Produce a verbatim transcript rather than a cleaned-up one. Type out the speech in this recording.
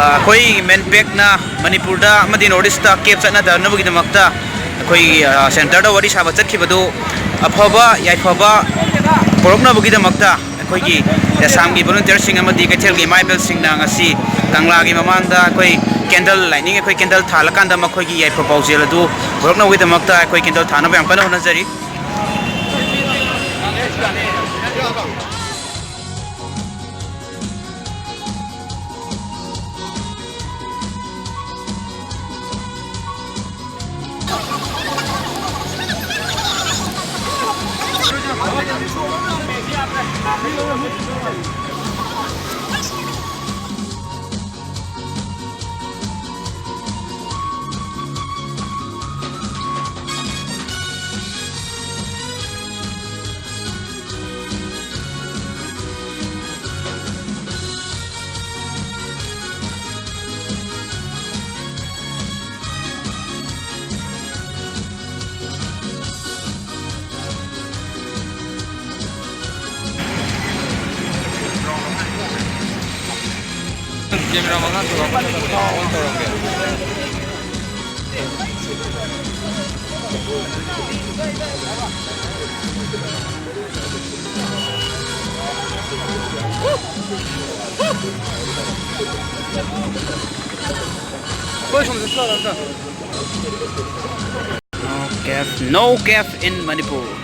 ꯑꯩꯈꯣꯏ ꯃꯦꯟꯄꯦꯛꯅ ꯃꯅꯤꯄꯨꯔꯗ ꯑꯃꯗꯤ ꯅꯣꯔꯠ ꯏꯁꯇ ꯀꯦꯞ ꯆꯠꯅꯗꯅꯕꯒꯤꯗꯃꯛꯇ ꯑꯩꯈꯣꯏꯒꯤ, ꯑ, ꯁꯦꯟꯇꯔꯗ ꯋꯥꯔꯤ ꯁꯥꯕ ꯆꯠꯈꯤꯕꯗꯨ ꯑꯐꯕ ꯌꯥꯏꯐꯕ ꯄꯨꯔꯛꯅꯕꯒꯤꯗꯃꯛꯇ ꯑꯩꯈꯣꯏꯒꯤ ꯑꯁꯥꯝꯒꯤ ꯚꯣꯂꯨꯟꯇꯤꯌꯔꯁꯤꯡ ꯑꯃꯗꯤ ꯀꯩꯊꯦꯜꯒꯤ ꯏꯃꯥ ꯏꯕꯦꯜꯁꯤꯡꯅ ꯉꯁꯤ ꯀꯪꯂꯥꯒꯤ ꯃꯃꯥꯡꯗ ꯑꯩꯈꯣꯏ ꯀꯦꯟꯗꯜ ꯂꯥꯏꯠꯅꯤꯡ, ꯑꯩꯈꯣꯏ ꯀꯦꯟꯗꯜ ꯊꯥꯜꯂꯀꯥꯟꯗ ꯃꯈꯣꯏꯒꯤ ꯌꯥꯏꯐ ꯄꯥꯎꯖꯦꯜ ꯑꯗꯨ ꯄꯨꯔꯛꯅꯕꯒꯤꯗꯃꯛꯇ ꯑꯩꯈꯣꯏ ꯀꯦꯟꯗꯜ ꯊꯥꯅꯕ ꯌꯥꯝ ꯀꯟꯅ ꯍꯣꯠꯅꯖꯔꯤ꯫ ꯀꯦꯃꯦꯔꯥ ꯃꯉꯥ ꯇꯧꯔꯣ, ꯑꯣꯟ ꯇꯧꯔꯝꯒꯦ꯫ ꯑꯩꯈꯣꯏ ꯁꯣꯝꯗ ꯆꯠꯂꯣ ꯑꯝꯇ꯫ No cave, no cave in Manipur.